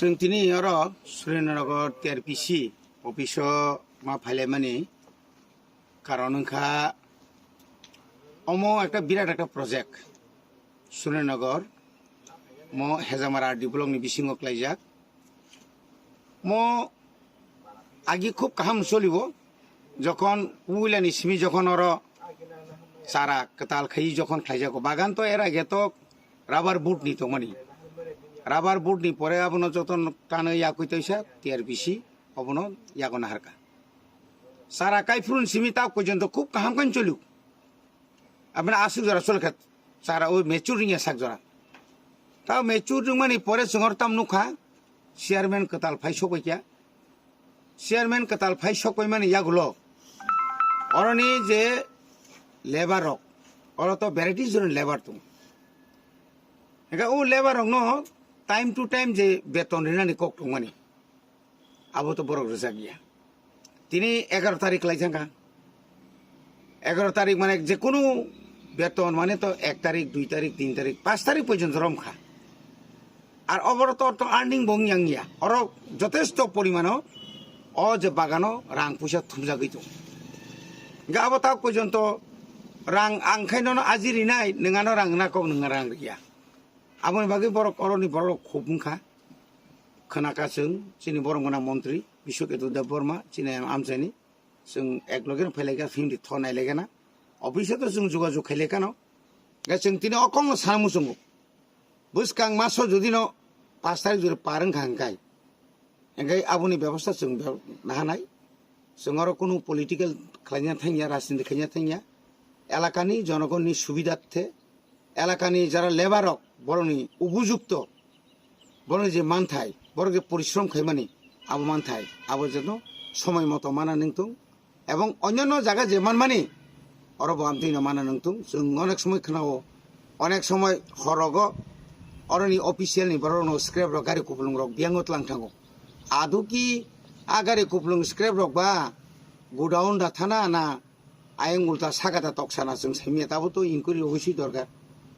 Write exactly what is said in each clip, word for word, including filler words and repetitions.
Chwng tini oro Surendra Nagar T R P C office o ma phailaimani karon wngkha omo ekta birat ekta project Surendra Nagar mo Hejamara R D block ni bisingo klaijak. Mo agi khub kaham cholibo, jokhon puilani simi jokhon oro chara kwtal khai jokhon khlaijago bagan to era ge to rubber board ni tongmani. Rubber board ni pore abono joton tano yakui toisa T R P C obono yago naharka. Chara kai phurun simi ta porjonto khub kaham kan choliu. Abna asuk jora cholkha chara o mature ringya sak jora. Ta mature ringmani pore chwng oro tam nukha chairman kwtal phai sokbai kya. Chairman kwtal phai sokbai mani yagulo oroni je labour rok, oro to variety joron labour tong. Ega o labour rok no time to time je beton rinani kok tongmani, abo to borok rwjak ya. Tini egaroh tarik lai thangkha. Egaroh tarik mane je kunu beton mane to ek tarik, dui tarik, tin tarik, panch tarik porjonto romkha. Ar oboro to, to earning bo wng yang ya. Oro jotesto porimano o je bagano rang puisa thumjagwi tong. Ga abo tak porjonto rang ang khai nono aji rinai, nwngano rang na kok nwng rang ya. Aboni bagwi borok oroni borok khub wngkha. Khwnaka chwng chini borok gwnang montri Bishwaketu Debbarma chini amchaini. Chwng ek loge no phailaikha, phimdi tho nailaikha na. Office o to chwng jogajog khailaikha no. Ga chwng tini o kokno sana muchungo. Bwskang maso jodi no panch tarik jora par wngkha hwnkhai. Hwnkhai aboni bebosta chwng be-, nahanai. Chwng oro kunu political khlaina thangya, rajniti khlaina thangya. Elakani jonogonni subidharthe, elakani jara labour rok, borokni upojukto, borokni je manthai, borok je porishrom khaimani, abo manthai, abo jeno somoi moto mana nungtung, ebong onyanno jaga je manmani, oro bo amtwino mana nungtung. Chwng onek somoi khwnao, onek somoi horogo, oroni official ni borokno scrap rok, gari kupulung rok biyango tlang thango. Aduki a gari kupulung scrap rok ba godown da thana na ayang ulta saka da toksa na chwng saimya, tabo to inquiry obosoi dorkar.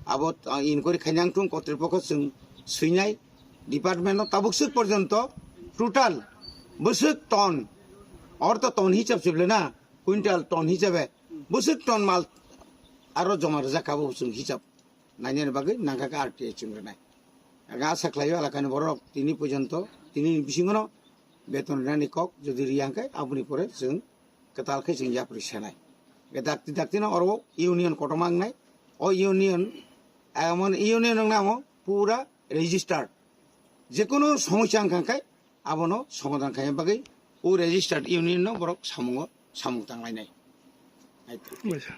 Abo, ah, inquiry khainang thung kotripokho chwng swinai department no tabuk swk porjonto total bwswk ton, or to ton hisab se bwle na, quintal ton hisabe bwswk ton mal aro joma rwjak kha bo chwng hisab nainani bagwi nangkha khe R T I chwng rwnai. Aga asa khlaio elakani borok tini porjonto, tini bisingono beton rinani kok jodi riya hwnkhe aboni pore chwng kwtal khe chwng yapri sanai. Dakti dakti no oro union kotorma wngnai. O union, emon union wngna amo pura registered. Jekunu somosya wngkha khe abono somadhan khaina bagwi o registered union no borok samungo samung tanglainai. Buisa.